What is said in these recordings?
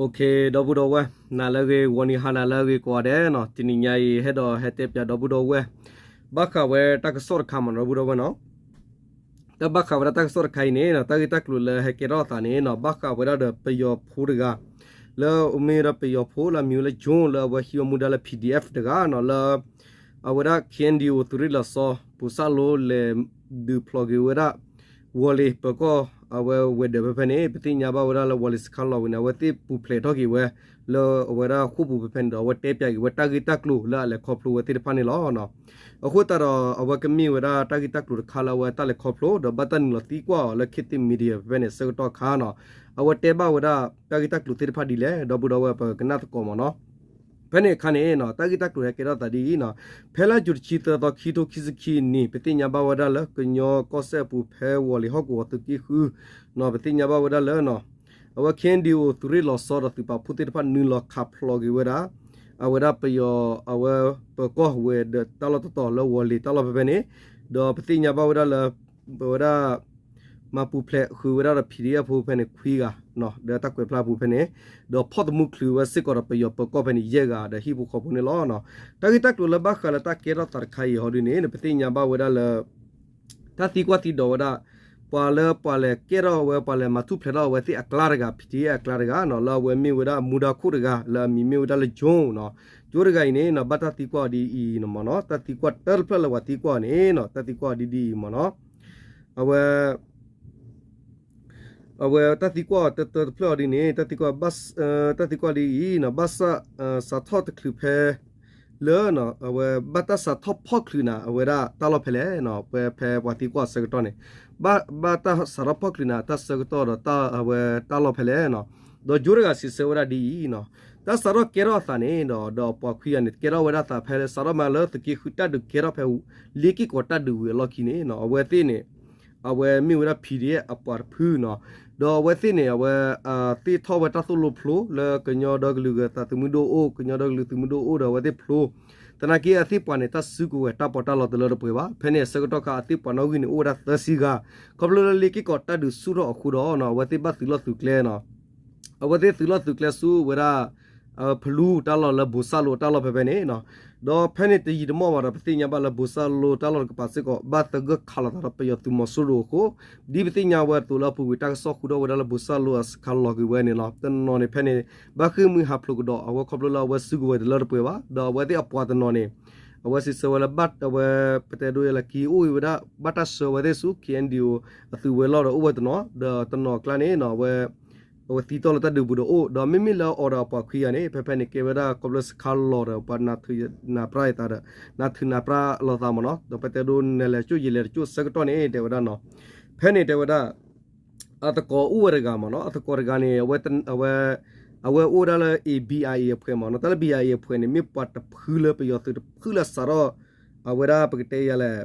ဒီပုၢ်ဒီဝဲၢ် နၤလၢအဂ့ၤ ဂီၤနံၤဟါနၤလၢအဂ့ၤကိးဂၤဒဲးနီၤ, တနံၤညါအံၤ ဟဲဒီးဟဲတဲပၠးဒီပုၢ်ဒီဝဲၢ် ဘၣ်ဃးဝဲတၢ်ကစီၣ်တခါမ့ၢ်နီၤ ဒီပုၢ်ဒီဝဲၢ်နီၤ. တၢ်ဘၣ်ဃးဝဲဒၣ်တၢ်ကစီၣ်တခါအံၤန့ၣ်နီၤ, တၢ်ဂ့ၢ်တၢ်ကျိၤလၢဟဲကဲထီၣ်အသးန့ၣ်နီၤ, ဘၣ်ဃးဝဲဒၣ်ဒီးပယီၤဖိတဂၤ လၢအမ့ၢ်ဝဲဒၣ်ပယီၤဖိလၢအမံၤဝဲလၢ John လၢအဝဲဟံးအီမူဒါလၢ P D F တဂၤနီၤ, လၢအဝဲဒၣ် K N D O သုးရ့ၣ်လီၤဆီ ပူၤစၣ်လိလဲၤဒုးဖျိးက့ၤဝဲဒၣ် ဝီၤလ့ၤပၢၤကီၢ် အဝဲဝဲၤဒၢးဖဲဖဲန့ၣ် ပသ့ၣ်ညါဘၣ်ဝဲဒၣ်လၢဝီၤလ့ၤစခါလီၤဝံၤန့ၣ် အဝဲသ့ၣ်ပူၤဖျဲးထီၣ်က့ၤဝဲ လၢအဝဲဒၣ်ဃိာ်ပူၤဖဲဖဲန့ၣ်ဒီး အဝဲတဲပၠးက့ၤဝဲတၢ်ဂ့ၢ်တၢ်ကျိၤလၢအလဲၤခီဖျိဝဲသ့ၣ်တဖၣ်န့ၣ်လီၤ. အဃိသတးဒီး အဝဲကမ့ၢ်ဝဲဒၣ်တၢ်ဂ့ၢ်တၢ်ကျိၤတခါလၢအဝဲတၢ်လဲၤခီဖျိ ဒီးဘၣ်တၢ်နုာ်လီၤသံကွၢ်အီၤလၢ ခေတ်သစ် Media ဖဲဖဲန့ၣ် ဆၢကတီၢ်အခါနီၤ, အဝဲတဲဘၣ်ဝဲဒၣ်တၢ်ဂ့ၢ်တၢ်ကျိၤသ့ၣ်တဖၣ်ဒ်လဲၣ် ဒီပုၢ်ဒီဝဲၢ် ပကနၣ်သကိးမ့ၢ်နီၤ. ဖဲန့ၣ်အခါန့ၣ်နီၤ တၢ်ဂ့ၢ်တၢ်ကျိၤဟဲကဲထီၣ်သးဒ်အံၤနီၤ, ဖဲလါယူၤတဆံသၢသီ ခံထိခံဆံခံနံၣ် ပသ့ၣ်ညါဘၣ်ဝဲဒၣ်လၢ ကညီကီၢ်စဲၣ်အပူၤ ဖဲဝီၤလ့ၤဟီၣ်ကဝီၤသုးက့ဃုနီၤ, ပသ့ၣ်ညါဘၣ်ဝဲဒၣ်လၢ အဝဲ K N D O သုးရ့ၣ်လီၤဆီဒီးသုးပာ်ဖှိၣ်သ့ၣ်တဖၣ် နုာ်လီၤခးဖျိးက့ၤဝဲဒၣ် အဝဲဒၣ်ပယီၤ အဝဲပၢၤကီၢ်ဝဲၤဒၢးတၢ်လီၢ်တတီၤလၢဝီၤလ့ၤတၢ်လီၢ်ဖဲဖဲန့ၣ်, ဒီးပသ့ၣ်ညါဘၣ်ဝဲဒၣ်လၢ ပဝဲဒၣ် မၤပူၤဖျဲးဃုာ်ဝဲဒၣ်ဒီး P D F ဖိဖဲန့ၣ် ခွံဂၤ ဒီးတၢ်ကွဲးဖျါပူၤဖဲန့ၣ်, ဒီးဖီၣ်သမူချုးဝဲစ့ၢ်ကီးဒီးပယီၤပၢၤကီၢ်ဖဲန့ၣ် ယဲၢ်ဂၤ ဒီးဟံၣ်ဖိဃီဖိန့ၣ်လီၤ. တၢ်ဂ့ၢ်တၢ်ကျိၤလၢဘၣ်ဃးလၢတၢ်ကဲထီၣ်သးတခါအံၤဟီဒ်န့ၣ် ပသ့ၣ်ညါဘၣ်ဝဲဒၣ်လၢ တၢ်သံကွၢ်သံဒိးဝဲဒၣ် ပှၤလၢပှၤလဲၤကဲထီၣ်ဝဲ ပှၤလဲၤမၤထူၣ်ဖျဲးထီၣ်အဝဲသ့ၣ်အကျါတဂၤ P D F အကျါတဂၤနီၤ, လၢအဝဲမ့ၢ်ဝဲဒၣ်အမူဒါခိၣ်တဂၤ လၢအမံၤမ့ၢ်ဝဲဒၣ်လၢ John နီၤ, John တဂၤအံၤန့ၣ်နီၤ ဘၣ်တၢ်သံကွၢ်အီၤဒ်အံၤမ့ၢ်နီၤ, တၢ်သံကွၢ်တၢတဖျၢၣ်လၢပှၤသံကွၢ်အီၤန့ၣ်နီၤ, တၢ်သံကွၢ်အီၤဒ်ဒ်အံၤမ့ၢ်နီၤ, အဝဲ အဝဲတၢ်သံကွၢ်အီၤတၢတဖျၢၣ်အီၤဒ်န့ၣ် တၢ်သံကွၢ် တၢ်သံကွၢ်ဒ်အံၤနီၤ, ဘၣ်ဆၣ် စးထီၣ်တချုးဖဲ လၢ အဝဲဘၣ်တၢ်စးထီၣ်ဖီၣ်ချုးနၤ အဝဲဒၣ်တၢ်လီၢ်ဖဲလဲၣ်နီၤ, ဖဲ ဖဲပှၤသံကွၢ်အဆၢကတီၢ်န့ၣ် ဘၣ် ဘၣ်တၢ်စးထီၣ်ဖီၣ်ချုးနၤ တၢ်ဆၢကတီၢ်ဒီးတၢ် အဝဲတၢ်လီၢ်ဖဲလဲၣ်နီၤ, ဒီး John တဂၤစံးဆၢဝဲဒၣ်ဒ်အံၤနီၤ, တၢ်စးထီၣ်ကဲထီၣ်အသးန့ၣ်ဒီး ဒီးပှၤခွံဂၤန့ၣ် ကဲထီၣ်ဝဲဒၣ်သးဖဲလၢ စးထီၣ်မးလၢသုးက့ဃုတၢ်ဒုးကဲထီၣ်ဖဲ လ့က့ၢ်ကီးတၢ်ဒုးဝံၤအလီၢ်ခံန့ၣ်နီၤ, အဝဲသ့ၣ်န့ၣ် အဝဲမ့ၢ်ဝဲဒၣ် P D F အပှၤတဖုနီၤ, ဒီးအဝဲသ့ၣ်န့ၣ် အဝဲ သ့ၣ်ထီၣ်ဝဲတၢ်သိၣ်လိဖျိလၢကညီဒီကလုာ်ဂၤသးသုးမုၢ်ဒိၣ်အိၣ် ကညီဒီကလုာ်သုးမုၢ်ဒိၣ်အိၣ်ဒီးအဝဲသ့ၣ်ဖျိ, သနာ်က့အသ့ၣ်ပှၤန့ၣ် တၢ်စုကဝဲၤတၢ်ပီးတၢ်လီတလၢတပှဲၤဘၣ်, ဖဲန့ၣ်အဆၢကတီၢ်ခါ အသ့ၣ်ပှၤနီၣ်ဂံၢ်န့ၣ် အိၣ်ဝဲဒၣ်သၢဆံဂၤ, ခီဖျိလၢလ့က့ၢ်ကီးတၢ်ဒုးဆူၣ်ထီၣ်အဃိဒီးနီၤ အဝဲသ့ၣ်ဘၣ်သုးလီၢ်သုးကျဲနီၤ အဝဲသ့ၣ်သုးလီၢ်သုးကျဲဆူဝဲဒၣ် ဖလူတၢ်လီၢ်လၢဘိၣ်စၣ်လိတၢ်လီၢ်ဖဲဖဲန့ၣ်နီၤ, ဒီးဖဲန့ၣ်တယံာ်တမီၢ်ဘၣ်ဒီး ပသ့ၣ်ညါဘၣ်လၢဘိၣ်စၣ်လိတၢ်လီၢ်တကပၤစ့ၢ်ကီး ဘၣ်သဂၢၢ်ခးလိာ်သးဒီးပယီၤသုးမီၤစိရိၤအဃိ, ဒ်ပသ့ၣ်ညါဝဲအသိးလၢအပူၤကွံာ်တၢ်ကစီၣ်ဃုထီၣ်ဝဲဒၣ်လၢဘိၣ်စၣ်လိအစခါလီၤက့ၤဝဲန့ၣ်လီၤ, တနီၤန့ၣ်ဖဲန့ၣ် ဘၣ်ဃ့ၢ်မှံဟးဖျိးကဒီး အဝဲခီဖျိလၢအဝဲစုကဝဲၤတလၢတပှဲၤဘၣ်, ဒီးအဝဲသ့ၣ်အပှၤတနီၤန့ၣ် အဝဲစံးဆၢဝဲလၢဘၣ်အဝဲ ပတဲဒိလၢက့ၤအိၣ်ဂ့ၤဝဲဒၣ် ဘၣ်တၢ်ဆှၢဝဲသ့ၣ်ဆူ K N D O အသုးဝဲၤလီၢ်ဒီးအိၣ်ဝဲတနီၤ, ဒီးတနီၤအကျါန့ၣ်နီၤ အဝဲ အဝဲသံတီၢ်လၢတၢ်ဒုးပူၤဒီးအိၣ်, ဒီးမ့မ့ၢ်လၢအီၤဒီးအပှၤခွံဂၤန့ၣ် ဖဲဖဲန့ၣ်ကဲဝဲဒၣ်ခီဖျိစခါလီၤဒီးပှၤနးထုးနးပြါအသးဒီး နးထုးနးပြါလိာ်သးမ့ၢ်နီၤ, ဒီးပတဲဒိနဲၣ်လဲၤကၠိယံာ်လဲၤတကၠိဆၢကတီၢ်န့ၣ် တဲဝဲဒၣ်နီၤ, ဖဲန့ၣ်တဲဝဲဒၣ် အသကိးအိၣ်ဝဲတဂၤမ့ၢ်နီၤ, အသကိးတဂၤန့ၣ် အဝဲ အဝဲအိၣ်ဝဲဒၣ်လၢ B I A အဖှဲးမ့ၢ်နီၤ, တၢ်လၢ B I A အဖှဲးန့ၣ် မ့ၢ်ပှၤတဖုလၢပယီၤသုးတဖုလၢစးထီၣ် အဝဲဒၣ်ပကတဲယၤလဲၣ်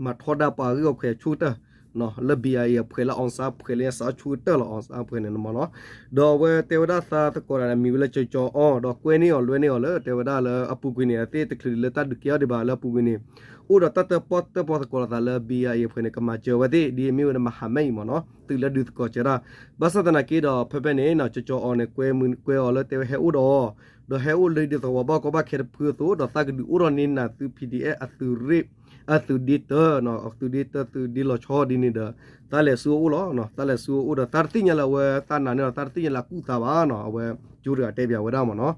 မၤထီဒါပှၤဂ့ၢ်အီၣ်ခွဲးအဆိကတၢၢ် လၢ B I A အဖှဲးလၢ အောင်ဆန်း အဖှဲးလၢညါစးထီၣ်ဆိကတၢၢ်လီၤ အောင်ဆန်း အဖှဲးန့ၣ်မ့ၢ်နီၤ, ဒီးအဝဲတဲဝဲဒၣ်သးသကိးတဂၤန့ၣ် မံၤဝဲလၢကၠီၤကၠီၤအီၤ ဒီးကွဲန့ၢ်အီၤလွဲန့ၢ်အီၤလၢ တဲဝဲဒၣ်လၢအပူၤကွံာ်န့ၣ် အသ့ၣ်တချုးလၢတၢ်ဒုးကဲထီၣ်ဒံးဘၣ်လၢအပူၤကွံာ်န့ၣ် အိၣ်ဒီးတၢ်တၢၣ်ပီၣ်တၢၣ်ပီသကိးလိာ်သးလၢ B I A အဖှဲးန့ၣ် ကမၤစၢၤအဝဲသ့ၣ် ဒ်အမ့ၢ်ဝဲဒၣ်မၤဟးမဲအံၤမ့ၢ်နီၤ သုးလၢဒုးသကိးစၢၤတၢ်, ဘၣ်ဆၣ်သနာ်က့ဒီး ဖဲဖဲန့ၣ်နီၤ ကၠီၤကၠီၤအီၤန့ၣ် ကွဲမုာ်ကွဲအီၤလၢတဲဝဲဟဲအိၣ်ဒီးအီၤ, ဒီးဟဲအိၣ်လၢဒ်သိးပှၤဘၣ်ကီဘၣ်ခဲတဖုအသိး ဒီးသးကဒုးအိၣ်ထီၣ်န့ၢ်နၤသုး P D F အသုးရ့ၣ် အသုးဒ့တၢနီၤ အသုးဒ့တၢသုးဒ့လီၤဆီဒ်န့ၣ်ဒီး သးလဲၤဆူအအိၣ်လီၤနီၤ, သးလဲၤဆူအအိၣ်ဒီးသးတသ့ၣ်ညါလၢအဝဲသးနာ်န့ၢ်ဒီး သးတသ့ၣ်ညါလၢအကူၣ်သးဘၣ်နီၤ, အဝဲကၠိတဂၤတဲပၠးဝဲဒၣ်မ့ၢ်နီၤ,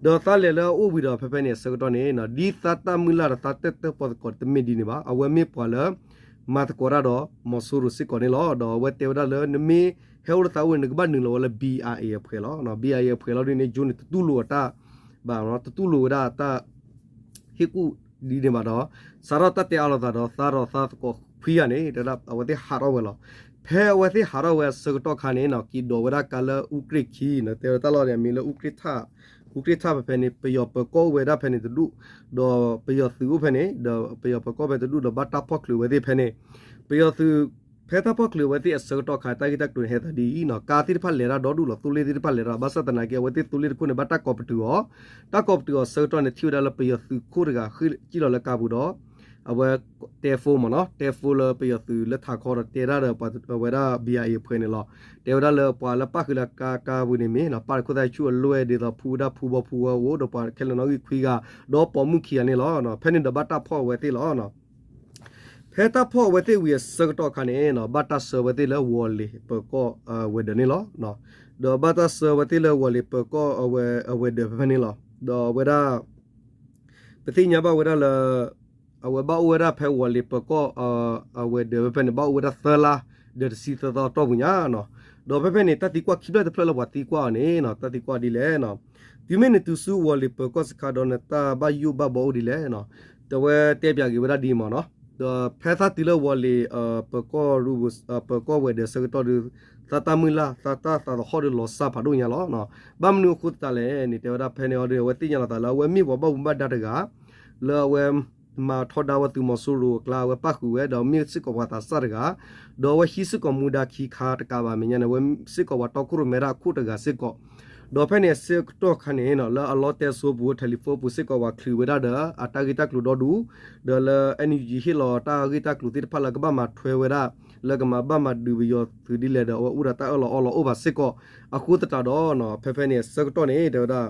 ဒီးသးလဲၤလၢအအိၣ်ဝံၤဒီး ဖဲဖဲန့ၣ်အဆၢကတီၢ်န့ၣ်နီၤ ဒ်သးတၢ်မုၢ်လၢ်ဒီးသးတၢၣ်တၢၣ်ပီသကိးတမ့ၢ်ဒ်န့ၣ်ဘၣ်, အဝဲမ့ၢ်ပှၤလၢ မၤသကိးတၢ်ဒီး မီၤစိရိၤစ့ၢ်ကီးန့ၣ်လီၤ. ဒီးအဝဲတဲဝဲဒၣ်လၢ နမ့ၢ်ဟဲအိၣ်လၢသးအိၣ်န့ၣ် နကဘၣ်နုာ်လီၤဝဲလၢ B I A အဖှဲးလီၤ. B I A အဖှဲးလီၤဒ်န့ၣ် ကၠိန့ၣ် တတူၢ်လိာ်အတၢ်ဘၣ်နီၤ, တတူၢ်လိာ်ဝဲဒၣ်တၢ် ဟ့ၣ်ကူၣ်ဒ်န့ၣ်ဘၣ်ဒီး စးထီၣ်တၢ်တဲအါလိာ်သးဒီး သးဒီးသးသကိးခွံဂၤန့ၣ် တဲဝဲဒၣ် အဝဲသ့ၣ်ဟးထီၣ်ဝဲလီၤ. ဖဲအဝဲသ့ၣ်ဟးထီၣ်ဝဲအဆၢကတီၢ်ခါန့ၣ်နီၤ က့ၤဒိးဝဲဒၣ်ကါလၢအူကြ့ၢ်ခံနီၤ, တဲဝဲတၢ်လီၢ်န့ၣ် အမံၤလၢအူကြ့ၢ်ထၣ်, အူကြ့ၢ်ထၣ်ဖဲဖဲန့ၣ် ပယီၤပၢၤကီၢ်အိၣ်ဝဲဒၣ်ဖဲန့ၣ်တဒူၣ်, ဒီးပယီၤသုးအိၣ်ဖဲန့ၣ် ဒီးပယီၤပၢၤကီၢ်ဖဲတဒူၣ်ဒီး ဘၣ်တၢ်ဖီၣ်ချုးဝဲသ့ၣ်ဖဲန့ၣ်, ပယီၤသုး ဖဲတၢ်ဖီၣ်ချုးဝဲသ့ၣ်အဆၢကတီၢ်ခါ တၢ်ဂ့ၢ်တၢ်ကျိၤန့ၣ် ဟဲသးဒ်အံၤနီၤ, ကါသ့ၣ်တဖၣ်လဲၤတၢ်ဒီဒူၣ်လီၤ, သိလ့ၣ်သ့ၣ်တဖၣ်လဲၤတၢ်, ဘၣ်ဆၣ်သနာ်က့ အဝဲသ့ၣ်သိလ့ၣ်တခိၣ်န့ၣ် ဘၣ်တၢ်ကိးပတုာ်အီၤ, တၢ်ကိးပတုာ်အီၤဆၢကတီၢ်န့ၣ် ထံၣ်ဝဲဒၣ်လၢပယီၤသုးခိၣ်တဂၤ ဃ့ၢ်စံၣ်လီၤလၢကါပူၤဒီး အဝဲတဲ phone မ့ၢ်နီၤ, တဲ phone လၢပယီၤသုးလၢထးခီဒီးတဲတၢ်ဒီးပှၤဝဲဒၣ် BIA အဖှဲးန့ၣ်လီၤ. တဲဝဲဒၣ်လၢပှၤလၢပၣ်ဃုာ်လၢကါကါပူၤန့ၣ်မ့ၢ်နီၤ, ပၣ်တခိၣ်သၣ်ဆူၣ်အလွဲၢ်ဒ်သိးဖူဝဲဒၣ်ဖူဘီဖူဝဲအိၣ်ဒီးပှၤခဲလၢာ်နီၣ်ဂံၢ်ခွံဂၤ, ဒီးပိာ်မုၣ်ခံဂၤန့ၣ်လီၤ. ဖဲန့ၣ်ဒီးဘၣ်တၢ်ဖီၣ်အဝဲသ့ၣ်လီၤ. ဖဲတၢ်ဖီၣ်အဝဲသ့ၣ်ဝံၤအဆၢကတီၢ်အခါန့ၣ်နီၤ, ဘၣ်တၢ်ဆှၢအဝဲသ့ၣ်လၢဝီၤလ့ၤပၢၤကီၢ်အဝဲၤဒၢးန့ၣ်လီၤ. ဒီးဘၣ်တၢ်ဆှၢအဝဲသ့ၣ်လၢဝီၤလ့ၤပၢၤကီၢ်အဝဲၤဒၢးဖဲဖဲန့ၣ်လီၤ. ဒီးအဝဲဒၣ် ပသ့ၣ်ညါဘၣ်ဝဲဒၣ်လၢ အဝဲဘၣ်အိၣ်ဝဲဒၣ်ဖဲဝီၤလ့ၤပၢၤကီၢ်အဝဲၤဒၢးဖဲဖဲန့ၣ် ဘၣ်အိၣ်ဝဲဒၣ်သၢလါ ဒီးတဆံသၢသီအတီၢ်ပူၤညါနီၤ. ဒီးဖဲဖဲန့ၣ် တၢ်သံကွၢ်ခံဖျၢၣ်တဖျၢၣ်လၢပှၤသံကွၢ်အီၤန့ၣ်နီၤ, တၢ်သံကွၢ်ဒ်လဲၣ်နီၤ, တုၤမ့ၢ်နတုၤဆူဝီၤလ့ၤပၢၤကီၢ်စခါဒီးနတၢ်ဘၣ်ယိၣ်ဘၣ်ဘီအိၣ်ဒ်လဲၣ်နီၤ, ဒီးအဝဲတဲပၠးက့ၤဝဲဒၣ်ဒ်အံၤမ့ၢ်နီၤ. ဒီးဖဲသးတုၤလၢဝီၤလ့ၤ ပၢၤကီၢ်ရူ ပၢၤကီၢ်ဝဲၤဒၢးဆၢကတီၢ်ဒီး သးတၢ်မုၢ်လၢ် သးတၢ်သးသဟီၣ်ဒီးလီၤစၢ်ဖးဒိၣ်ညါလီၤ. ဘၣ်မနုၤအဃိသတးလဲၣ်န့ၣ် တဲဝဲဒၣ်ဖဲန့ၣ်အီၤဒီး အဝဲသ့ၣ်ညါလီၤသးလၢအဝဲမ့ၢ်ပှၤဘၣ်မူဘၣ်ဒါတဂၤ လၢအဝဲမၤထီဒါဝဲသုးမီၤစိရိၤအကျါ အဝဲပၣ်ဃုာ်ဝဲ ဒီးမ့ၢ်စ့ၢ်ကီးပှၤသးစၢ်တဂၤ, ဒီးအဝဲဟံးစ့ၢ်ကီးမူဒါခံခါတကးဘၣ် မဲာ်ညါန့ၣ် အဝဲစ့ၢ်ကီးပှၤတီခိၣ်ရိၣ်မဲတၢ်အခိၣ်တဂၤစ့ၢ်ကီး. ဒီးဖဲန့ၣ်အဆၢကတီၢ်ခါန့ၣ်နီၤ လၢအလီတဲစိပူၤ telephone ပူၤစ့ၢ်ကီးပှၤချုးဝဲဒၣ်ဒီး အတၢ်ဂ့ၢ်တၢ်ကျိၤဒီဒူၣ်, ဒီးလၢ NUG ဟ့ၣ်လီၤတၢ်ဂ့ၢ်တၢ်ကျိၤသ့ၣ်တဖၣ်လၢကဘၣ်မၤထွဲဝဲဒၣ် လၢကမၤဘၣ်မၤဒုးပယီၤသုးဒ်လဲၣ်ဒီး အဝဲအိၣ်ဒီးတၢ်အၢၣ်လီၤအီလီၤအိၣ်ဘၣ်စ့ၢ်ကီး. အဃိသတးဒီး ဖဲဖဲန့ၣ်အဆၢကတီၢ်န့ၣ် တဲဝဲဒၣ်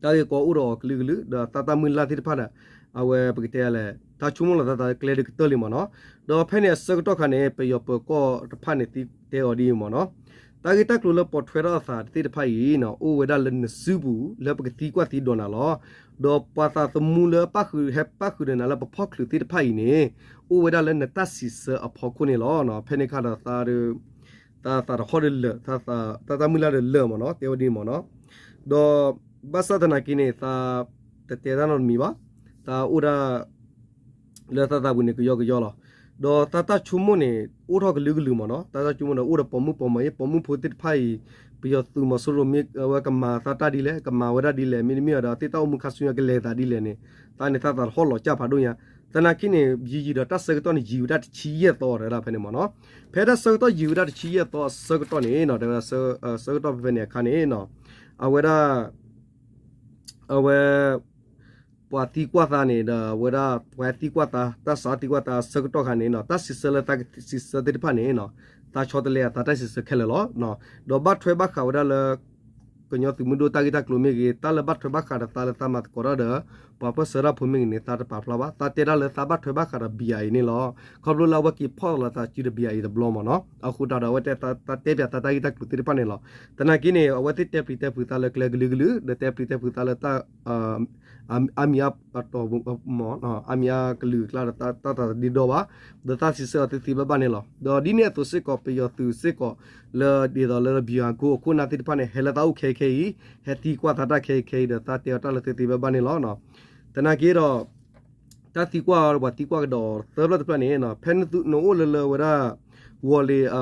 တၢ်ဂ့ၢ်ကီအိၣ်ဒီးအီၤကလုာ်ကလုာ် ဒီးသးတၢ်မုၢ်လၢ်သ့ၣ်တဖၣ်ဒီး အဝဲပကတဲလဲၣ် တၢ်ဆိကမိၣ်လီၤသးသးကျဲဒ်ကတၢၢ်လံမ့ၢ်နီၤ. ဒီးဖဲန့ၣ်အဆၢကတီၢ်ခါန့ၣ် ပယီၤပၢၤကီၢ်တဖၣ်န့ၣ်သံတဲအီၤဒ်အံၤမ့ၢ်နီၤ, တၢ်ဂ့ၢ်တၢ်ကျိၤလၢပိာ်ထွဲထီၣ်အသးသ့ၣ်တဖၣ်အံၤနီၤ အိၣ်ဝဲဒၣ်လၢနစုပူၤ လၢပကသံကွၢ်သံဒိးနၤလီၤ. ဒီးပှၤသးသမူလၢပၣ်ဃုာ်ဟဲပၣ်ဃုာ်ဒီးနၤလၢပဖီၣ်ချုးသ့ၣ်တဖၣ်အံၤန့ၣ် အိၣ်ဝဲဒၣ်လၢနတၢ်စံးဆၢအဖီခိၣ်န့ၣ်လီၤ. ဖဲန့ၣ်အခါဒီးသး သးသးတဟီၣ်ဒီးလၢာ်, သးတၢ်မုၢ်လၢ်ဒီးလၢာ်မ့ၢ်နီၤ, တဲဝဲဒ်န့ၣ်မ့ၢ်နီၤ. ဒီးဘၣ်ဆၣ်သနာ်က့န့ၣ် သးတတဲတၢ်နီတမံၤဘၣ်, သးအိၣ်ဒၣ် လၢသးသးပူၤန့ၣ် ကယီကယီလီၤ. ဒီးသးတၢ်ဆိကမိၣ်န့ၣ် အိၣ်ထီၣ်ကလုာ်ကလုာ်မ့ၢ်နီၤ, သးတၢ်ဆိကမိၣ်ဒီးအိၣ်ဒီးပိာ်မုၣ်ပိာ်မၢၤအံၤ, ပိာ်မုၣ်ဖိသ့ၣ်တဖၣ်အံၤ ပယီၤသုးမီၤစိရိၤမ့ၢ်အဝဲကမၤသးတၢ်ဒ်လဲၣ်, ကမၤဝဲဒၣ်ဒ်လဲၣ်, မ့တမ့ၢ်ဒီးသ့ၣ်တၢ်အိၣ်မူခါဆူညါကလဲၤသးဒ်လဲၣ်န့ၣ် သးန့ၣ်သးသးတဟီၣ်လီၤကၢ်ဖးဒိၣ်ညါ. သနာ်က့န့ၣ် ယံာ်ယံာ်ဒီးတၢ်ဆၢကတီၢ်န့ၣ် ယံာ်ဝဲဒၣ်တဆံယဲၢ်သီတဲဝဲဒၣ်ဖဲန့ၣ်မ့ၢ်နီၤ. ဖဲတၢ်ဆၢကတီၢ်ယံာ်ဝဲဒၣ်တဆံယဲၢ်သီအဆၢကတီၢ်န့ၣ်နီၤ, တဲဝဲဒၣ်ဆၢကတီၢ်ဖဲဖဲန့ၣ်အခါန့ၣ်နီၤ, အဝဲဒၣ် အဝဲ ပှၤသံကွၢ်သးန့ၣ်ဒီး အဝဲဒၣ်ပှၤသံကွၢ်သး တၢ်စးသံကွၢ်သးအဆၢကတီၢ်ခါန့ၣ်နီၤ, တၢ်စံးဆၢလၢသးစံးဆၢသ့ၣ်တဖၣ်န့ၣ်နီၤ, သးဆီတလဲအသးတၢ်စံးဆၢခဲလၢာ်လီၤ. ဒီးဘၣ်ထွဲဘၣ်ဃးဝဲဒၣ်လၢ ကညီသုးမုၢ်ဒိၣ်တၢ်ဂ့ၢ်တၢ်ကျိၤမ့ၢ်ဂ့ၤ, တၢ်လၢဘၣ်ထွဲဘၣ်ဃးဒီးသးလၢသးမၤသကိးတၢ်ဒီး ပှၤပၢၢ်ဆၢတၢ်ဖိမ့ၢ်ဂ့ၤန့ၣ် သးတပာ်ဖျါဘၣ်. သးတဲတၢ်လၢသးဘၣ်ထွဲဘၣ်ဃးဒီး BIA န့ၣ်လီၤ. ခီဖျိလၢအဝဲက့ၤဖီၣ်လီၤသးစုဒီး BIA တဘျီမ့ၢ်နီၤ. အဃိသတးဒီး အဝဲတဲသးတဲပၠးသးတၢ်ဂ့ၢ်တၢ်ကျိၤသ့ၣ်တဖၣ်န့ၣ်လီၤ. သနာ်က့န့ၣ် အဝဲသ့ၣ်တဲပျံၤတဲဖုးသးလၢကျဲကလုာ်ကလုာ် ဒီးတဲပျံၤတဲဖုးသးလၢတၢ် အါမံၤအါတီၤ အါမံၤအါကလုာ်အကျါဒီး တၢ်သးတဒ့ဒီဘၣ်, ဒီးသးစံးဆၢအီၤသ့သ့ဘၣ်ဘၣ်န့ၣ်လီၤ. ဒီးဒ်န့ၣ်အသိးစ့ၢ်ကီး ပယီၤသုးစ့ၢ်ကီး လၢဒ်သိးလၢ ဗျူဟာကုန်း အခိၣ်အနၢ်သ့ၣ်တဖၣ်န့ၣ် ဟဲလၢသးအိၣ်ခဲအံၤခဲအံၤ, ဟဲသံကွၢ်သးတၢ်ခဲအံၤခဲအံၤဒီး သးတဲအီၤတၢ်လၢသ့သ့ဘၣ်ဘၣ်န့ၣ်လီၤ. သနာ်က့ဒီး တၢ်သံကွၢ်အီၤဒီးပှၤသံကွၢ်ကဒီးသၢဖျၢၣ်တဖျၢၣ်န့ၣ် ဖဲနအိၣ်လၢလၢဝဲဒၣ် ဝီၤလ့ၤ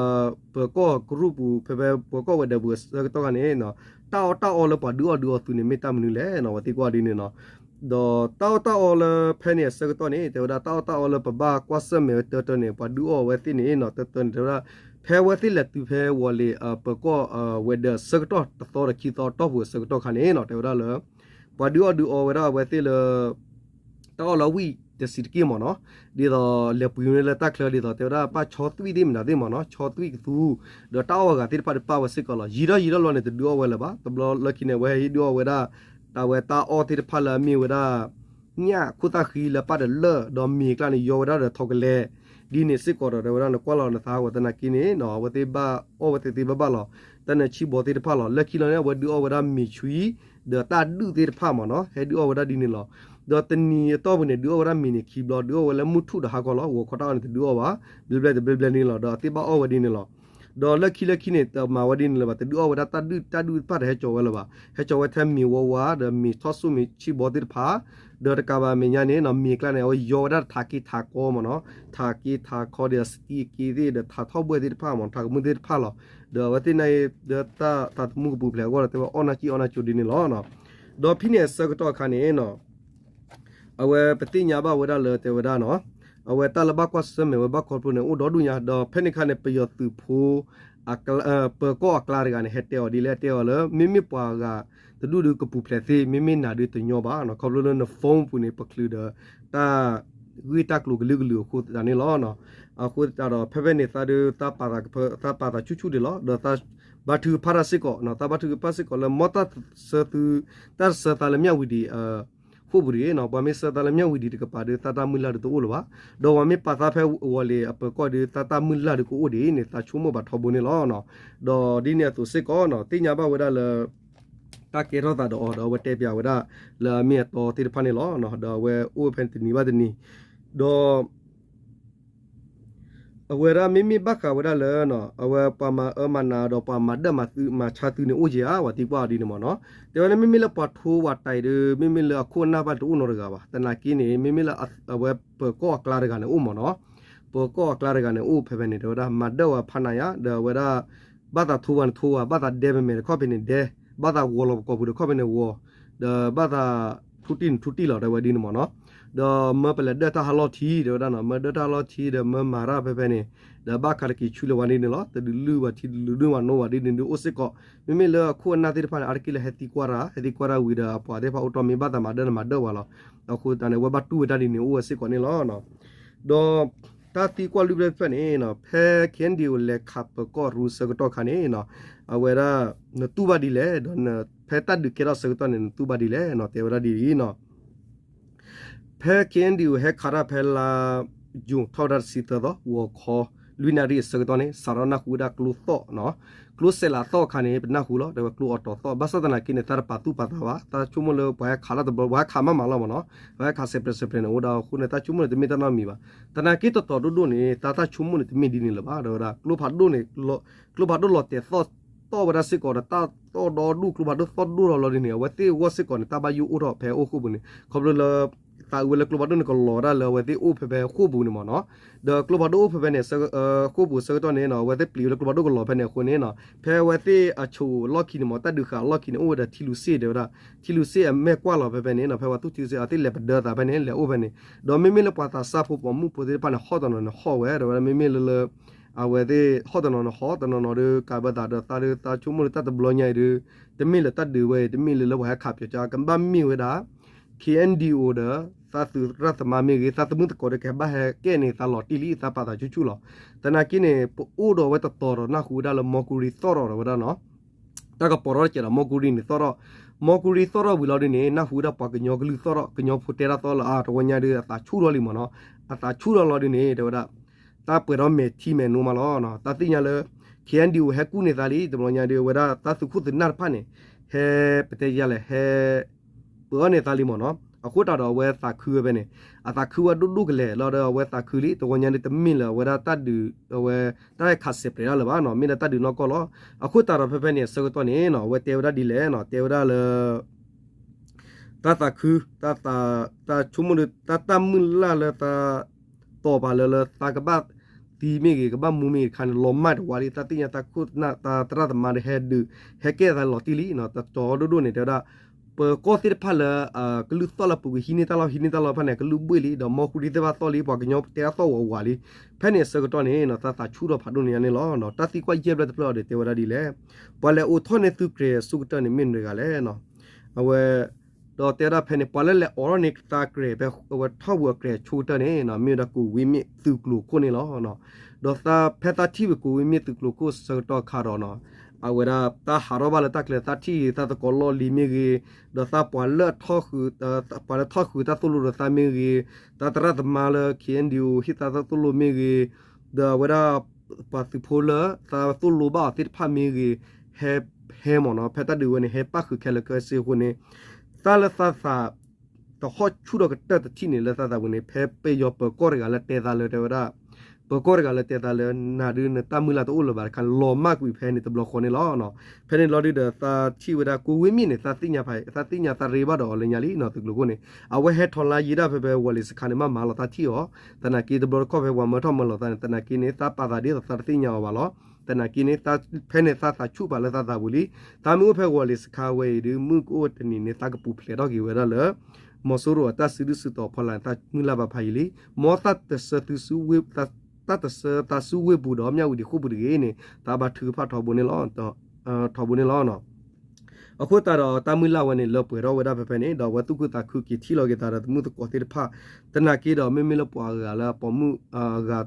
ပၢၤကီၢ်ကရူၢ်ပူၤ ဖဲဖဲပၢၤကီၢ်ဝဲၤဒၢးပူၤအဆၢကတီၢ်ခါန့ၣ် တၢ်အီၣ်တၢ်အီလၢပှၤဒုးအီၣ်ဒုးအီသုးန့ၣ် မ့ၢ်တၢ်မနုၤလဲၣ်နီၤ ပှၤသံကွၢ်ဒ်န့ၣ်နီၤ. ဒီးတၢ်အီၣ်တၢ်အီလၢဖဲန့ၣ်အဆၢကတီၢ်န့ၣ် တဲဝဲဒၣ်တၢ်အီၣ်တၢ်အီလၢပဘၣ်ကွၢ်ဆၢၣ်မဲာ်ဝဲတၢတၢန့ၣ် ပှၤဒုးအီၣ်ဝဲသ့ၣ်န့ၣ်နီၤ တၢတၢန့ၣ် တဲဝဲဒၣ် ဖဲဝဲသ့ၣ်လဲၤတုၤဖဲဝီၤလ့ၤ ပၢၤကီၢ် ဝဲၤဒၢးဆၢကတီၢ်တသီဒီးခံသီအတီၢ်ပူၤအဆၢကတီၢ်ခါန့ၣ်နီၤ တဲဝဲဒၣ်လၢ ပှၤဒုးအီၣ်ဒုးအီဝဲဒၣ်အဝဲသ့ၣ်လၢ တၢ်အီၣ်လၢဝံၣ်တဆံးတက့ၢ်မ့ၢ်နီၤ, ဒ်သိးလဲၤပှ့ၤန့ၢ်လၢတၢ်ချၢဒ်သိး တဲဝဲဒၣ်ဘၣ်ဆီသွံၣ်သ့ၣ်မတၤသ့ၣ်မ့ၢ်နီၤ ဆီသွံၣ်ကသူ, ဒီးတၢ်အီၣ်အဂၤသ့ၣ်တဖၣ်ဒီးပာ်ဝဲစ့ၢ်ကီးလီၤ. ယံာ်ထီၣ်ယံာ်ထီၣ်လီၤန့ၣ် တဒုးအီၣ်ဝဲလၢၤဘၣ်. တဘျီလၢခံန့ၣ် အဝဲဟဲဒုးအီၣ်ဝဲဒၣ် တၢ်ဝဲတၢ်အီၣ်သ့ၣ်တဖၣ်လၢအမ့ၢ်ဝဲဒၣ် ညၣ်ခိၣ်သၣ်ဃံလၢပၢ်တလၢၢ် ဒီးမ့ၤအကျါန့ၣ် ယီဝဲဒၣ်ဒီးထိးကလဲၤ ဒ်န့ၣ်စ့ၢ်ကီးဒီး တဲဝဲဒၣ်နကွၢ်လီၤနသးဟးဂီၤသနာ်က့န့ၣ်နီၤ အဝဲသ့ၣ်ဘၣ်အီၣ်ဝဲသ့သ့ဘၣ်ဘၣ်လီၤ. တၢ်န့ၣ်ဆံၣ်ဘီသ့ၣ်တဖၣ်လီၤ. လၢခံလီၤန့ၣ် အဝဲဒုးအီၣ်ဝဲဒၣ်မ့ၤဆွံ ဒီးတၢ်ဒုၣ်သ့ၣ်တဖၣ်မ့ၢ်နီၤ ဟဲဒုးအီၣ်ဝဲဒၣ်ဒ်န့ၣ်လီၤ. ဒီးတနံၤအတီၢ်ပူၤန့ၣ် ဒုးအီၣ်ဝဲဒၣ်မ့ၤန့ၣ်ခံဘျီ ဒုးအီၣ်ဝဲလၢမုၢ်ထူၣ်ဒီးဟါခီလီၤ. ဂီၤခီတၢ်အီၣ်န့ၣ် တဒုးအီၣ်ဘၣ် ဘျဲဘျဲတဘျဲဘျဲန့ၣ်လီၤ. ဒီးအဝဲသ့ၣ်ဘၣ်အီၣ်ဝဲဒ်န့ၣ်လီၤ. ဒီးလၢခံလၢခံန့ၣ် တမၤဝဲဒ်န့ၣ်လၢၤဘၣ် တဒုးအီၣ်ဝဲဒၣ်တၢ်ဒုၣ်တၢ်ဒုၣ်တဖၣ်တဟဲကၠီၤဝဲလၢၤဘၣ်. ဟဲကၠီၤဝဲထဲမ့ၤဝါဝါ ဒီးမ့ၤထီၣ်စိမ့ၤဆံၣ်ဘီသ့ၣ်တဖၣ် ဒီးတကးဘၣ်မဲာ်ညါန့ၣ်နီၤ မ့ၤအကျါန့ၣ် အဝဲယီဝဲဒၣ်ထးက့ထးကီမ့ၢ်နီၤ ထးက့ထးကီဒီး စတံအက့သ့ၣ်ဒီးထးထီၣ်ဘှဲၣ်သ့ၣ်တဖၣ်မ့ၢ် ထးကမုၢ်သ့ၣ်တဖၣ်လီၤ. ဒီးအဝဲသ့ၣ်န့ၣ် ဒီးတၢ်သးသမူကပူၤဖျဲးအဂီၢ်ဒီး တဲဝဲအီၣ်နၢ်ကံၣ်အီၣ်နၢ်ကၠိဒ်န့ၣ်လီၤ. ဒီးဖဲန့ၣ်အဆၢကတီၢ်အခါန့ၣ်နီၤ အဝဲပသ့ၣ်ညါဘၣ်ဝဲဒၣ်လၢတဲဝဲဒၣ်နီၤ အဝဲတၢ်လၢဘၣ်ကွၢ်ဆၢၣ်မဲာ်ဝဲဘၣ်ခီဖျိန့ၣ် အိၣ်ဒီဒူၣ်ညါ ဒီးဖဲန့ၣ်အခါန့ၣ် ပယီၤသုးဖိ ပၢၤကီၢ်အကျါတဂၤန့ၣ် ဟဲတဲအီၤဒ်လဲၣ် တဲအီၤလၢ မ့မ့ၢ်ပှၤဂၤတဒူၣ်ဒုးကပူၤဖျဲးသ့ မ့မ့ၢ်နၤဒုးတညီဘၣ်နီၤ ခီဖျိလၢန phone ပူၤန့ၣ် ပချုးဒီးတၢ် ဂ့ၢ်တၢ်ကျိၤကလုာ်ကလုာ်အဃိသတးန့ၣ်လီၤ. အဃိသတးဒီး ဖဲဖဲန့ၣ် သးဒုး သးပာ်သးဆူၣ်ဆူၣ်ဒံးလီၤ. ဒီးသးဘါထုကဖၣ်တၢ်စ့ၢ်ကီး, သးဘါထုကဖၣ်စ့ၢ်ကီးလၢ မ်တၢ်ဆၢသု, တၢ်တဆၢသးလၢမၠၣ်ဝံၤဒံး ဃိာ်ပူၤတဂ့ၤနီၤ. ပှၤမ့ၢ်ဆၢသးလၢမၠၣ်ဝံၤဒံးတကပၤဒီး သးတၢ်မုၢ်လၢ်ဒုးတအိၣ်လၢၤဘၣ်. ဒီးပှၤမ့ၢ်ပာ်သးဖဲဝီၤလံၤအပၢၤကီၢ်ဒီး သးတၢ်မုၢ်လၢ်ဒုးကအိၣ်ဒံးန့ၣ် သးဆိကမိၣ်ဘၣ်ထီဘိန့ၣ်လီၤ. ဒီးဒ်န့ၣ်အသိးစ့ၢ်ကီးနီၤ သ့ၣ်ညါဘၣ်ဝဲဒၣ်လၢ တၢ်ကဲထီၣ်သးဒီးအီၤ ဒီးအဝဲတဲပၠးဝဲဒၣ်လၢအမ့ၢ်အတီသ့ၣ်တဖၣ်န့ၣ်လီၤ. ဒီးအဝဲအိၣ်ဖဲတနံၤဘၣ်တနံၤ ဒီး အဝဲဒၣ်မ့မ့ၢ်ဘၣ်ဃးဝဲဒၣ်လၢ အဝဲပှၤမၤအၢမၤနးဒီးပှၤမၤဒၣ်မၤသုမၤဆါသုန့ၣ်အိၣ်က့ၤဧါ ပှၤသံကွၢ်အီၤဒ်န့ၣ်မ့ၢ်နီၤ. တဲဝဲလၢမ့မ့ၢ်လၢပှၤထိဝဲတၢ်အံၤဒီး မ့မ့ၢ်လၢအခိၣ်အနၢ်ဘၣ်တအိၣ်နီတဂၤဘၣ်. သနာ်က့န့ၣ် မ့မ့ၢ်လၢအဝဲပၢၤကီၢ်အကျါတဂၤန့ၣ်အိၣ်မ့ၢ်နီၤ. ပၢၤကီၢ်အကျါတဂၤန့ၣ်အိၣ်ဖဲဖဲန့ၣ် တဲဝဲဒၣ်မၤဒၣ်ဝဲဖးနးယါ ဒီးအဝဲဒၣ် ဘၣ်သးထိဝဲန့ၣ်ထိဝဲ ဘၣ်သးဒဲမဲာ်မဲာ်တခီဖဲန့ၣ်ဒဲ ဘၣ်သးဂီၤလီၤပကိာ်ပူၤတခီဖဲန့ၣ်ဂီၤ ဒီးဘၣ်သးထူတံၢ်န့ၣ်ထူတံၢ်လီၤ တဲဝဲဒ်န့ၣ်မ့ၢ်နီၤ. ဒီးမၢပလဲၤဒၢၣ်တၢ်ဟးလီၢ်ထံ တဲဝဲဒၣ်နီၤ မၢဒၢၣ်တၢ်ဟးလီၢ်ထံဒီးမၢမၤတၢ်ဖဲဖဲန့ၣ် ဒီးဘၣ်ခးတက့ၤဆူလဲၤဝဲဒ်န့ၣ်လီၤ. တဒုးလုၢ်ဘၣ်ထံတဒုးလုၢ်ဘၣ်နိဘၣ်ဒ်န့ၣ်ဒုးအိၣ်စ့ၢ်ကီး မ့မ့ၢ်လၢအခိၣ်အနၢ်သ့ၣ်တဖၣ်န့ၣ် အါတက့ၢ်လၢဟဲသံကွၢ်တၢ် ဟဲသံကွၢ်တၢ်ဝံၤဒီးအပှၤသ့ၣ်တဖၣ်အိၣ်တီမ့ၢ်ဘၣ်သးမၤဒၢၣ်န့ၣ်မၤဒၣ်ဝဲလီၤ. အဃိသတးန့ၣ် အဝဲဘၣ်တူၢ်ဝဲဒၣ်ဒ်န့ၣ်အိၣ်ဝဲစ့ၢ်ကီးန့ၣ်လီၤ. ဒီးတၢ်သံကွၢ်လွံၢ်ဖျၢၣ်တဖျၢၣ်န့ၣ် ဖဲ KNDO လဲၤခးပၢၤကီၢ်ရူဆၢကတီၢ်ခါန့ၣ် အဝဲဒၣ် နတူၢ်ဘၣ်ဒ်လဲၣ် ဒီးဖဲတၢ်ဒုးကဲထီၣ်ဆၢကတီၢ်န့ၣ် နတူၢ်ဘၣ်ဒ်လဲၣ် တဲဝဲဒၣ်ဒ်အံၤနီၤ. ဖဲ KNDO ဟဲခးတၢ်ဖဲလါယူၤထီၣ်ဝဲဒၣ်တဆံသၢသီ ဂီၤခီ လွံၢ်နၣ်ရံၣ်အဆၢကတီၢ်န့ၣ် စးထီၣ်နၢ်ဟူဝဲဒၣ်ကျိသီၣ် ကျိစဲးလးသီၣ်အခါန့ၣ် ပနၢ်ဟူလီၤ တဲဝဲကျိအီၤတီၤသီၣ် ဘၣ်ဆၣ်သနာ်က့န့ၣ် သးတပာ်သူၣ်ပာ်သးဘၣ် သးဆိကမိၣ်လၢပှၤဟဲခးလၢတဘျီ ပှၤဟဲခးမးမးလီၤမ့ၢ်နီၤ ပှၤဟဲခးစဲးပြဲးစဲးပြဲးန့ၣ် အိၣ်ဒၣ်အဃိန့ၣ် သးဆိကမိၣ်န့ၣ် တမ့ၢ်တၢ်နီတမံၤဘၣ်. သနာ်က့တတီၤဒိၣ်ဒိၣ်န့ၣ် သးတၢ်ဆိကမိၣ်န့ၣ် တမ့ၢ်ဒ်န့ၣ်လၢၤဘၣ် တဲဝဲဒၣ် ကျိဖးဒိၣ်န့ၣ် ကျိဖးဒိၣ်လီၤတဲာ်သီၣ်သီၣ်ဝဲဒၣ်စ့ၢ်ကီးဒီး တၢ်သီၣ်ဒီဒူၣ် ကျိဖးဒိၣ်သီၣ်ဒိၣ်ထီၣ်လီၤဒ်န့ၣ် အဝဲသ့ၣ်အဂီၢ်စ့ၢ်ကီးန့ၣ် တၢ်ဘၣ်ယိၣ်အိၣ်ထီၣ်ဖဲအဃိပူၤန့ၣ် ခီဖျိလၢ သးအုးဝဲလၢကျိဖးဒိၣ်န့ၣ်ကလီၤဝဲဒၣ်လၢအဝဲသ့ၣ်အိၣ်ဖဲဖဲအဃိပူၤန့ၣ်မ့ၢ်နီၤ ဒီးကျိဖးဒိၣ်အိၣ်ဖဲဖဲန့ၣ် အဃိပူၤဆၢကတီၢ်န့ၣ် အဝဲသ့ၣ်ပျံၤဝဲလၢကျိဖးဒိၣ်ကလီၤဖဲန့ၣ်အဃိန့ၣ် ဖဲအဝဲသ့ၣ်အဆိးအလီၢ်ခံန့ၣ်မ့ၢ် တၢ်ဒုးဃာ်အလီၢ်ခံန့ၣ် အိၣ်ဝဲဒီးထံလူၤစ့ၣ်တဲဝဲဒၣ် ထံလူၤစ့ၣ်အမဲာ်ကွၢ်လီၤဖဲဖဲန့ၣ် ဖဲပှၤသူၣ်ထံစ့ၣ် အဝဲသ့ၣ်လဲၤပဒၢသးဖဲန့ၣ် လဲၤအိၣ်ဖဲန့ၣ် ဒီးမ့မ့ၢ်လၢပှၤသးစၢ်ဖိပိာ်မုၣ်ဖိသ့ၣ်တဖၣ်န့ၣ် ဟီၣ်တနီၤန့ၣ်ဟီၣ်ဝဲ တဲဝဲဒၣ်မ့မ့ၢ်လၢလၢ အဝဲသ့ၣ် ဟီၣ်တနီၤန့ၣ်ဟီၣ် တနီၤနီၤဒီး ကးဘၣ်သးဒီးသးဒီး သးဆိကမိၣ်လၢတၢ်တဘျီညါအံၤဒီး တမ့ၢ်လၢတၢ်ဒုးဝဲအံၤ တမ့ၢ်လၢလၢပှၤဟဲခးပၠီၤကါ ကဘၣ်မ့ၢ်ဝဲဒၣ် KNDO ဒီး သးသုးရၢ်သမါမ့ၢ်ဂ့ၤ သးသမုၣ်သကိးဒီး ကဘၣ်ဟဲကဲန့ၣ် သးလီၤတံၢ်လံ သးပာ်သးဆူၣ်ဆူၣ်လီၤ. သနာ်က့န့ၣ် ပအိၣ်ဒီးဝဲတတီၤဒီးနၢ်ဟူဝဲဒၣ်လၢ မီကူရံသီၣ်ထီၣ်ဒီးဝဲဒၣ်နီၤ တၢ်ကပီၤထီၣ်တကဲးဒီး မီကူရံန့ၣ်သီၣ်ထီၣ် မီကူရံသီၣ်ထီၣ်ဝံၤလီၤဒ်န့ၣ် နၢ်ဟူဝဲဒၣ်ပှၤကညီကလုၢ်သီၣ်ထီၣ် ကညီဖိတဲတၢ်သီၣ်လၢ အါ တဝီညါဒီး အသးဆူၣ်ထီၣ်လံမ့ၢ်နီၤ အသးဆူၣ်ထီၣ်လီၤဒ်န့ၣ် တဲဝဲဒၣ် တၢ်ပှဲၤထီၣ်မဲာ်ထံမဲာ်နိမးလီၤ. တၢ်သ့ၣ်ညါလၢ KNDO ဟဲကူၣ်န့ၢ်သးလံ တဘျီညါဒီး အဝဲဒၣ်တၢ်သုးခိၣ်သုးနၢ်တဖၣ်န့ၣ် ဟဲ ပတဲယၤလဲၣ် ဟဲ ပၢၤအီၣ်န့ၢ်သးလံမ့ၢ်နီၤ အဃိတးဒီးအဝဲသးခုဝဲဖဲန့ၣ် အသးခုဝဲဒိၣ်ဒိၣ်ကလဲာ်လီၤဒီး အဝဲသးခုလံ တဝီညါဒီးတမ့ၢ်လၢအဝဲဒၣ်တၢ်ဒုး အဝဲ တၢ်ဟဲခးစဲးပြဲးဒၣ်လၢၤဘၣ်နီၤ မ့ၢ်ဒၣ်တၢ်ဒုးနီၢ်ကီၢ်လီၤ. အဃိတးဒီးဖဲဖဲန့ၣ် အဆၢကတီၢ်န့ၣ်နီၤ အဝဲတဲဝဲဒၣ်ဒ်လဲၣ်နီၤ တဲဝဲဒၣ်လၢ တၢ်သးခု တၢ်သး တၢ်ဆိကမိၣ်ဒီး တၢ်တၢ်မုၢ်လၢ်လၢသး တီၢ်ပာ်လၢလၢသးကဘၣ်သံမ့ၢ်ဂ့ၤ ကဘၣ်မူမ့ၢ်ဂ့ၤတခါန့ၣ် လီၤမၢ်တဝါလံ တၢ်သ့ၣ်ညါတၢ်ခိၣ်တၢ်သရၣ်သမါဒီးဟဲဒုး ဟဲကဲသးလီၤတံၢ်လံနီၤ တတီၤဒိၣ်ဒိၣ်န့ၣ် တဲဝဲဒၣ် ပၢၤကီၢ်သ့ၣ်တဖၣ်လၢ ကလုၢ်သီၣ်လၢပူၤကွံာ်ဟံးန့ၢ်တၢ်လီၢ်ဟံးန့ၢ်တၢ်လီၢ်တဖၣ်န့ၣ် ကလုၢ်ဘှ့ၣ်လံ ဒီးမီကူရံသ့ၣ်တဖၣ်သီၣ်လံ ပှၤကညီတဲတၢ်သီၣ်ဝးဝးလံ ဖဲန့ၣ်အဆၢကတီၢ်န့ၣ်နီၤ သးသးဆူၣ်ထီၣ်ဖးဒိၣ်န့ၢ်ညါန့ၣ်လီၤ. တၢ်သံကွၢ်ယဲၢ်ဖျၢၣ်တဖျၢၣ်အံၤဒီးတဲဝဲဒၣ်ဒ်လဲၣ် ပှၤလဲၤအိးထီၣ်န့ၢ်သုးကြဲၤအဆိကတၢၢ်န့ၣ်မ့ၢ်မတၤတဂၤလဲၣ်နီၤ အဝဲ ဒီးတဲဝဲဒၣ်ဖဲန့ၣ် ပှၤလၢလဲၤအိးထီၣ်န့ၢ်သးကြဲၤဖဲအဝဲထီၣ်ပူၤအကြဲၤအဆိကတၢၢ်န့ၣ် မ့ၢ်ဝဲဒၣ်ကိးဝံမ့ၣ်သုးကျိၤခိၣ်န့ၣ်လီၤ. ဒီးသးဖဲသးထံၣ်ဝဲကိးဝံမ့ၣ်သုးကျိၤခိၣ်ဆၢကတီၢ်ခါဒီးနီၤ အဝဲဒၣ်တၢ်ဟးထီၣ်ဘၣ်လၢတၢ်ကျဲၤသးထံၣ်သးသကိးလီၢ်လံၤမ့ၢ်ဂ့ၤ ဒီးသးပှၤလၢ ပှၤလၢထီၣ်ဃုာ်တၢ်သိၣ်လိဒီးသးမ့ၢ်ဂ့ၤ တၢ်သရၣ်သမါလၢ KNDO ဟ့ၣ်သးတၢ်သိၣ်လိမ့ၢ်ဂ့ၤ ဒီးအဝဲဒၣ် ပှၤသုးဖိလၢသးသိၣ်လိဘၣ်အီၤသ့ၣ်တဖၣ်မ့ၢ်ဂ့ၤ ဟဲ ဟဲမ့ၢ်နီၤ ဖဲတၢ်ဒုးဝဲန့ၣ် ဟဲပၣ်ဃုာ်ခဲလၢာ်ခဲဆ့အဃိန့ၣ် တၢ်လၢသးသး တဟီၣ်ဆူၣ်ထီၣ်ကတၢၢ်တထံၣ်န့ၣ် လၢသးသးပူၤန့ၣ် ဖဲပယီၤပၢၤကီၢ်တဂၤလၢတဲသးလၢတဲဝဲဒၣ် ပၢၤကီၢ်တဂၤလၢတဲသးလၢ နၤဒုးနတၢ်မုၢ်လၢ်တအိၣ်လၢၤဘၣ်တခါန့ၣ် လီၤမၢ်ကွံာ်ဖဲန့ၣ်တဘျီဃီန့ၣ်လီၤ. ဖဲန့ၣ်လီၤဒုးဒီးသးထံၣ်ဝဲဒၣ်ကိးဝံမ့ၣ်န့ၣ် သးသ့ၣ်ညါဖး သးသ့ၣ်ညါသးရ့ဘၣ်ဒီးအီၤလၢညါလံနီၤ သုးကျိၤခိၣ်န့ၣ် အဝဲဟဲထီၣ်လါယံၤဒၣ်ဖဲဖဲဝီၤလံၤစခါန့ၣ် မ့ၢ်မၤလီၤသးထံၣ်အီၤ သနာ်က့တဘျီတခီၣ်ဖဲပှၤမၢထီၣ်မၢလီၤသးန့ၣ် သနာ်က့န့ၣ် သးပာ်သးဒ်သိးသးတသ့ၣ်ညါအီၤဘၣ်လီၤ. သနာ်က့န့ၣ် ဖဲန့ၣ်သးသးဆူၣ်ပာ်လၢသးသးပူၤလံ. သးမ့ၢ်အိၣ်ဖဲဝီၤလံၤစခါဝဲအံၤဒုး မုၢ်ကအိၣ်တနံၤန့ၣ် သးကပူၤဖျဲးထီၣ်က့ၤဝဲဒၣ်လၢ မီၤစိရိၤအတၢ်စုဒုၣ်စုတီၤဖီလာ်န့ၣ် သးမုၢ်လၢ်ဘၣ်ဖးယံာ်လံ. မ်သးတဆၢသု တၢ်တဆၢသးဆူဝ့ၢ်ပူၤဒီးမၠၣ်ဝတံၤဃိာ်ပူၤတဂ့ၤန့ၣ် သးဘါထုကဖၣ်ထီဘိန့ၣ်လီၤ. ထီဘိန့ၣ်လီၤ. အဃိသတးဒီးတၢ်မုၢ်လၢ်ဝဲန့ၣ် လၢပှဲၤထီၣ်ဝဲဒၣ်ဖဲဖဲန့ၣ် ဒီးအဝဲသူၣ်ခုသးခုက့ၤထံၣ်လီၤက့ၤသးဒီးသမုၣ်သကိးသ့ၣ်တဖၣ်, သနာ်က့ဒီး မ့မ့ၢ်လၢပှၤအဂၤလၢအပိာ်မုၣ်အဂၤ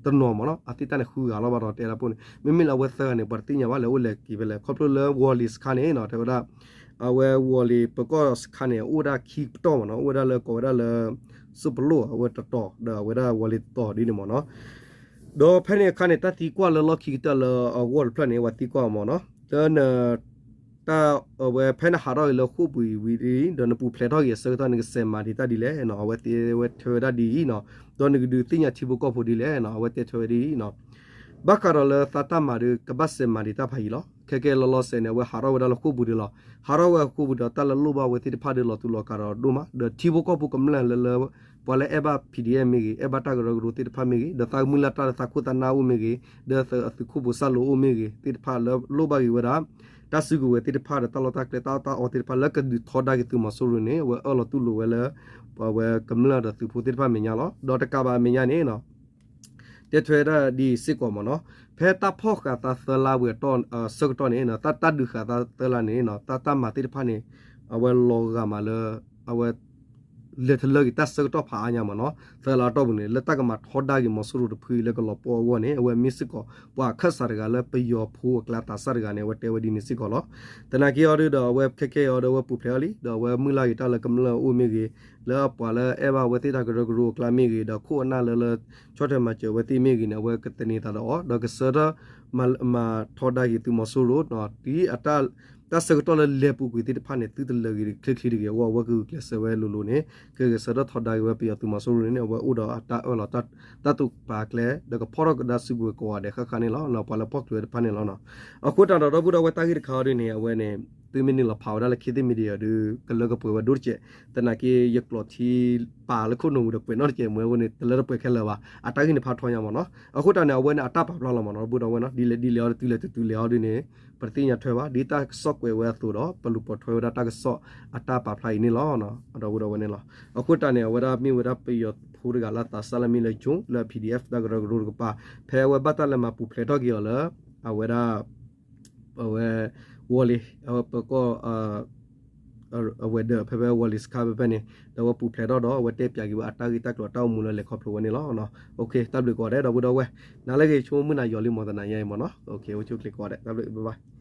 တနီၤမ့ၢ်နီၤ အသ့ၣ်တၢ်န့ၣ်ဃုဂၤလီၤဘၣ်ဒီးတဲဒၣ်ဖိန့ၣ် မ့မ့ၢ်လၢအဝဲသၢဂၤန့ၣ် ပှၤတသ့ၣ်ညါဘၣ်လဲၤအိၣ်လဲၤက့ၤဖဲလဲၣ် ခီဖျိလၢဝီၤလံၤစခါန့ၣ်နီၤ တဲဝဲဒၣ် အဝဲဝီၤလံၤပၢၤကီၢ်စခါန့ၣ် အိၣ်ဝဲဒၣ်ခံပတီၢ်မ့ၢ်နီၤ အိၣ်ဝဲဒၣ်လၢကိးဝဲဒၣ်လၢ စူၣ်ပလိၣ်အဝဲတတီၤ ဒီးအဝဲဒၣ်ဝီၤလံၤတတီၤဒ်န့ၣ်မ့ၢ်နီၤ ဒီးဖဲန့ၣ်အခါန့ၣ် တၢ်သံကွၢ်လၢလီၢ်ခံကတၢၢ်လၢအဂီၢ်တဖျၢၣ်န့ၣ် ပှၤသံကွၢ်မ့ၢ်နီၤ လၢန တၢ်အဝဲဖဲနဟးထီၣ်က့ၤလၢဃိာ်ပူၤအံၤဝံၤဒီး နပူၤဖျဲးထီၣ်က့ၤအဆၢကတီၢ် နကစဲးမၤဒံးတၢ်ဒ်လဲၣ်နီၤ အဝဲတဲဝဲထွဲဝဲဒၣ်ဒ်အံၤနီၤ ဒီးနကဒုးသ့ၣ်ညါထံဖိကီၢ်ဖိဒ်လဲၣ်နီၤ အဝဲတဲထွဲဝဲဒ်အံၤနီၤ ဘၣ်ဃးဒီးလၢသးတၢ်မၤဒီး ကဘၣ်စဲးမၤဒံးတၢ်ဖးယံာ်လီၤ. ခဲကဲလီၤလီၤဆဲးန့ၣ် အဝဲဟးထီၣ်ဝဲဒၣ်လၢဃိာ်ပူၤဒံးလီၤ. ဟးထီၣ်ဝဲဃိာ်ပူၤဒီး တၢ်လၢလိၣ်ဘၣ်ဝဲသ့ၣ်တဖၣ်ဒီးလီၤတူာ်လီၤကာ်ဒီးဒိၣ်မး ဒီးထံဖိကီၢ်ဖိကမျၢၢ်လၢလၢ ပှၤလၢအဲၣ်ဘၣ် P D F မ့ၢ်ဂ့ၤ, အဲၣ်ဘၣ်တၢ်ကရၢကရိသ့ၣ်တဖၣ်မ့ၢ်ဂ့ၤ, ဒီးသးမုၢ်လၢ်တၢ်လၢသးခိၣ်သးနၢ်အိၣ်မ့ၢ်ဂ့ၤ, ဒီးအသုးခိၣ်ဖိစၢ်လိၤအိၣ်မ့ၢ်ဂ့ၤ သ့ၣ်တဖၣ်လၢလိၣ်ဘၣ်က့ၤဝဲဒၣ် တၢ်စုကဝဲၤသ့ၣ်တဖၣ်ဒီးတၢ်လီၢ်တၢ်ကျဲတၢ်အီၣ်တၢ်အီသ့ၣ်တဖၣ်လၢကဒုးထီဒါက့ၤသုးမီၤစိရိၤန့ၣ် အဝဲအၢၣ်လီၤတူၢ်လိာ်ဝဲလၢ ပဝဲကမျၢၢ်ဒီးသုးဖိသ့ၣ်တဖၣ်မဲာ်ညါလီၤ. ဒီးတကးဘၣ်အမဲာ်ညါန့ၣ် တဲထွဲဒၣ်ဒ်အံၤစ့ၢ်ကီးမ့ၢ်နီၤ, ဖဲတၢ်ဖီၣ်ဃာ်သးသၢလါဝံၤအဆၢကတီၢ်န့ၣ် တၢ်တၢ်ဒုးဃာ်သးသၢလါန့ၣ် တၢ်တၢ်မၤသ့ၣ်တဖၣ်န့ၣ် အဝဲလီၤဂာ်မးလၢ အဝဲ လဲၤတလၢက့ၤတၢ်ဆၢကတီၢ်ဖးအါညါမ့ၢ်နီၤ, သၢလါအတီၢ်ပူၤန့ၣ် လၢတၢ်ကမၤထီဒါက့ၤမီၤစိရိၤတဖုအံၤလၢကလီၤပှီၢ်အဂီၢ်န့ၣ် အဝဲမ့ၢ်စ့ၢ်ကီး ပှၤအခၢၣ်စးတဂၤလၢပယီၤဖိအကျါသးစၢ်တဂၤန့ၣ် အဝဲတဲဝဲဒ်န့ၣ်စ့ၢ်ကီးလီၤ. သနာ်က့အီၤဒီး အဝဲခဲခဲအံၤဒီး အဝဲပူၤဖျဲးအီၤလံ ဒီးအဝဲမုၢ်လၢ်ဂ့ၤတၢ်လၢကမျၢၢ်အိၣ်မ့ၢ်ဂ့ၤ, လၢပှၤလၢအဲၣ်ဘၣ်အဝဲသ့ၣ်တၢ်ကရၢကရိအကျါမ့ၢ်ဂ့ၤ, ဒီးခိၣ်အနၢ်လၢလၢ ဆီၣ်ထွဲမၤစၢၤအဝဲသ့ၣ်မ့ၢ်ဂ့ၤန့ၣ် အဝဲကသန့ၤသးဒီးအီၤ ဒီးကဆၢထၢၣ် မၤထီဒါက့ၤသုးမီၤစိရိၤ ဒ်အတၢ် တၢ်ဆၢကတီၢ်လၢလဲၤပူၤကွံာ်သ့ၣ်တဖၣ်န့ၣ် သုတလၢာ်ဂ့ၤချ့ချ့တဂ့ၤအဂီၢ် အဝဲကဂုာ်ကျဲးစၢးဝဲလိၤလိၤန့ၣ် ကဂဲၤဆၢထၢၣ်ထီဒါက့ၤဝဲပယီၤသုးမီၤစိရိၤန့ၣ် အဝဲအိၣ်ဒီးတၢ်အၢၣ်လီၤတၢ်တိာ်ပာ်ကျဲ ဒီးကဖီၣ်ထီၣ်ကဒါစုကဝဲၤကိးဂၤဒဲးဃၣ်ဃၣ်န့ၣ်လီၤ. ပှၤလၢဖီၣ်ချုးဝဲတဖၣ်န့ၣ်လီၤ. အဃိသတးဒီး ဒီပုၢ်ဒီဝဲၢ်တၢ်ဂ့ၢ်တခါအံၤဒ်န့ၣ် အဝဲန့ၣ် သုမ့ၢ်နုာ်လီၤဖးဝဲဒၣ်လၢ ခေတ်သစ် Media ဒီး ကလၢကပှဲၤဝဲဒိၣ်တကဲး, သနာ်က့ ယကျိးထံပာ်လၢခိၣ်နူာ်ပူၤဒီးပှဲၤနီတကဲး မ့ၢ်အဃိန့ၣ် တလၢတပှဲၤခဲလၢာ်ဘၣ်. အတၢ်ဂ့ၢ်န့ၣ်ဖးထီညါမ့ၢ်နီၤ. အဃိသတးန့ၣ် အဝဲန့ၣ်အတၢ်ပာ်ဖျါလီၤမ့ၢ်နီၤ ဒီပုၢ်ဒီဝဲၢ်နီၤ ဒ်လဲၣ်ဒ်လဲၣ်အီၤ တုၤလဲၣ်တုၤလဲၣ်အီၤဒ်န့ၣ် ပတသ့ၣ်ညါထွဲဘၣ် ဒ်တၢ်ကစီၣ်ကွဲးဝဲအသိးဒီး ပလူၤပိာ်ထွဲဝဲဒၣ်တၢ်ကစီၣ်အတၢ်ပာ်ဖျါအံၤန့ၣ်လီၤ. ဒီပုၢ်ဒီဝဲၢ်န့ၣ်လီၤ. အဃိသတးန့ၣ် အဝဲဒၣ်မ့ၢ်ဝဲဒၣ်ပယီၤဖိတဂၤလၢအသးစၢ်လၢမ့ၢ်လၢ June လၢ P D F တၢ်ကရၢကရိတကပၤ ဖဲအဝဲဘၣ်တၢ်လဲၤမၤပူၤဖျဲးထီၣ်က့ၤအီၤလၢ အဝဲဒၣ် အဝဲ ဝီၤလံၤ အဝဲပၢၤကီၢ် အဝဲၤဒၢး ဖဲဖဲဝီၤလံၤစခါဖဲဖဲန့ၣ် ဒီးအဝဲပူၤဖျဲးထီၣ်ဒီး အဝဲတဲပၠးက့ၤဝဲအတၢ်ဂ့ၢ်တၢ်ကျိၤတၢ်အိၣ်မူလၢလဲၤခီဖျိဝဲန့ၣ်လီၤ. တၢ်ဘျုးကိးဂၤဒဲး ဒီပုၢ်ဒီဝဲၢ် နၤလၢဂ့ၤ ဆိကမိၣ်မုၢ်နၤယီၤလံ မီၢ်သနာ်ညါအံၤမ့ၢ်နီၤ. အိၣ်ဆူၣ်ချ့ကိးဂၤဒဲး တၢ်ဘျုး bye bye.